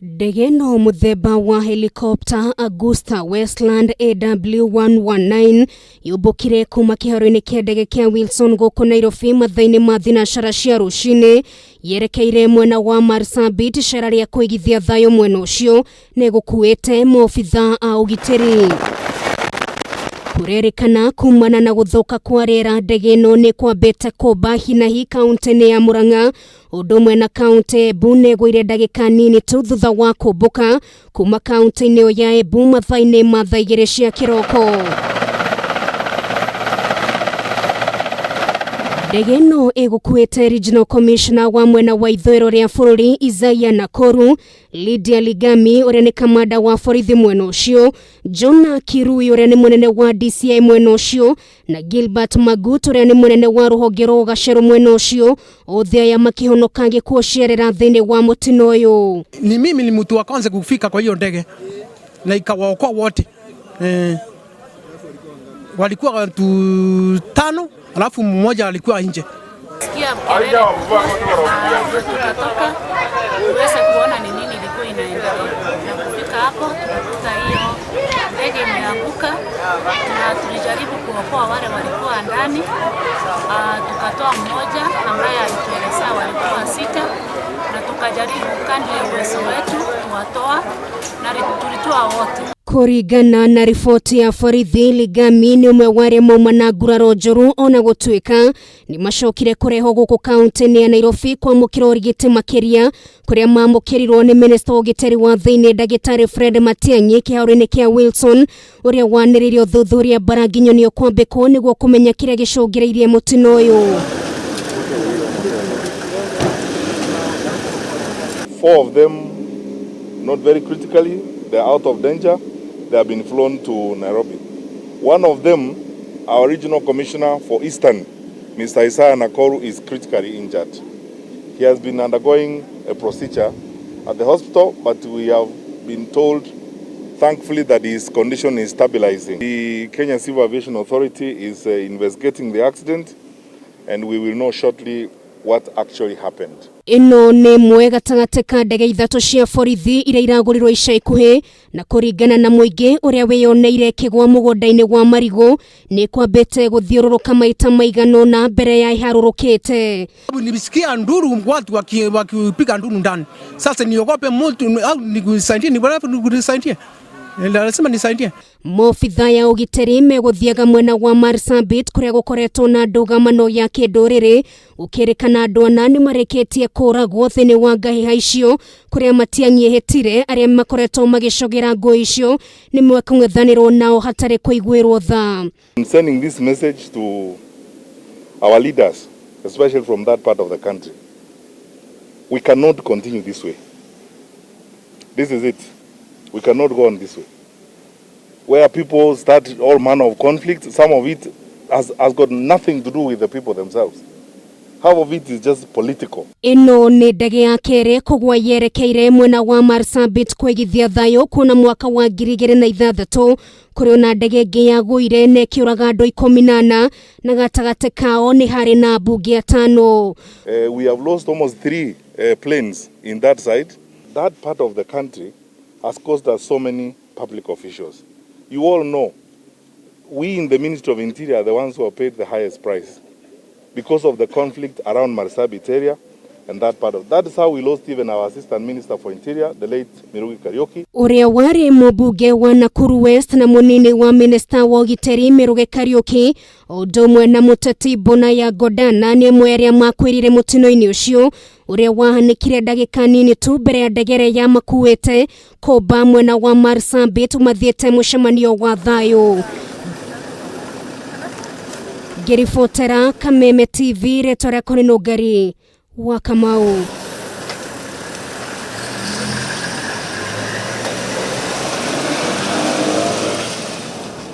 Ndege ĩno mũthemba wa helicopter Agusta Westland AW119 yũmbũkire kuma kĩharo-inĩ kĩa ndege kĩa Wilson gũkũ Nairobi mathaa-inĩ ma thinacara cia rũcinĩ yerekeire mwena wa Marsabit icera rĩa kũigithia thayũ mwena ũcio na ĩgũkuĩte maobitha a ũgitĩri. Kũrerĩkana kumana na gũthũka kwa rĩera ndege ĩno nĩ kwambĩte kũmba hinahi kaunti-inĩ ya Murang'a ũndũ ũmwe na kaunti ya Embu na ĩgũire ndagĩka nini tu thutha wa kũmbũka kuma kaunti-inĩ ĩyo ya Embu mathaa-inĩ ma thaa 2 cia kĩroko. Ndege ĩno ĩgũkuĩte Regional Commissioner wa mwena wa ithũĩro rĩa bũrũri Isaiah Nakoru, Lydia Ligami ũrĩa nĩ kamanda wa borithi mwena ũcio, Jonah Kirui ũrĩa nĩ mũnene wa DCI mwena ũcio na Gilbert Magut ũrĩa nĩ mũnene wa rũhonge rwa ũgacerũ mwena ũcio, othe aya makĩhonoka gĩkuũ ciarĩra thĩinĩ wa mũtino ũyũ. Ni mimi ni mtu wa kwanza kufika kwa hiyo ndege na ikawaokoa wote. Walikuwa watu 5, alafu mmoja alikuwa nje. Sikia kelele na tukatoka tuweze kuona ni nini ilikuwa inaendelea, na kufika hapo tukakuta hiyo ndege imeanguka, na tulijaribu kuokoa wale walikuwa ndani. Tukatoa mmoja ambaye alituelezea walikuwa 6, na tukajaribu kadri ya uwezo wetu kuwatoa, na tulitoa wote. Kũringana na riboti ya borithi, Ligami nĩ ũmwe wa arĩa mauma na nguraro njũru ona gũtuĩka nĩ macokire kũrehwo gũkũ kaunti-inĩ ya Nairobi kwamũkĩra ũrigiti makĩria kũrĩa mamũkĩrirwo nĩ minista wa ũgitĩri wa thĩinĩ ndagĩtarĩ Fred Matiang'i kĩharo-inĩ kĩa Wilson ũrĩa wanĩrĩire ũthuthuria mbara nginyanio kwambĩkwo nĩguo kũmenya kĩrĩa gĩcũngĩrĩirie mũtino ũyũ. 4 of them not very critically, they are out of danger. They have been flown to Nairobi. One of them, our regional commissioner for Eastern, Mr. Isaiah Nakoru, is critically injured. He has been undergoing a procedure at the hospital, but we have been told, thankfully, that his condition is stabilizing. The Kenya Civil Aviation Authority is investigating the accident, and we will know shortly what actually happened. Ĩno nĩ ĩmwe gatagatĩ ka ndege 3 cia borithi iria iragũrirwo ica ikuhĩ na kũringana na mũingĩ ũrĩa wĩyoneire kĩgwa mũgũnda-inĩ wa marigũ nĩ kwambĩte gũthiũrũrũka maita maigana ũna mbere ya ĩharũrũkĩte. Nilisikia nduru watu wakipiga nduru ndani. Sasa niogope mtu au nikusaidie, ni bora nikusaidie. Lazima nisaidie. Maobitha ya ũgitĩri megũthiaga mwena wa Marsabit kũrĩa gũkoretwo na ndũgamano ya kĩndũrĩrĩ gũkĩrĩkana andũ ana nĩ marĩkĩtie kũragwo thĩinĩ wa ngahĩha icio kũrĩa matiang'ihĩtire arĩa makoretwo magĩcogera ngũĩ icio nĩ mekũng'ethanĩrwo nao hatarĩ kũiguĩrwo tha. I'm sending this message to our leaders, especially from that part of the country. We cannot continue this way. This is it. We cannot go on this way. Where people start all manner of conflict, some of it has got nothing to do with the people themselves. Half of it is just political. Ĩno nĩ ndege ya kerĩ kũgwa yerekeire mwena wa Marsabit kwĩgithia thayũ kuona mwaka wa 2006 kũrĩ ona ndege ĩngĩ yagũire na ĩkĩũraga andũ 14 na gatagatĩ kao nĩ harĩ na mbunge 5. We have lost almost 3 planes in that side. That part of the country has caused us so many public officials. You all know, we in the Ministry of Interior are the ones who have paid the highest price because of the conflict around Marsabit area and that part of that is how we lost even our Assistant Minister for Interior, the late Mirugi Kariuki. Ũrĩa warĩ mũmbunge wa Nakuru West na mũnini wa Minister wa ũgitĩri Mirugi Kariuki ũndũ ũmwe na mũteti Bonaya Godana nĩ amwe arĩa makuĩrire mũtino-inĩ ũcio ũrĩa wahanĩkire ndagĩka nini tu mbere ya ndege ĩrĩa yamakuĩte kũmba mwena wa Marsabit mathiĩte mũcemanio wa thayũ. Ngĩribotera Kameme TV, rĩtwa rĩakwa nĩ Nũngari wa Kamau.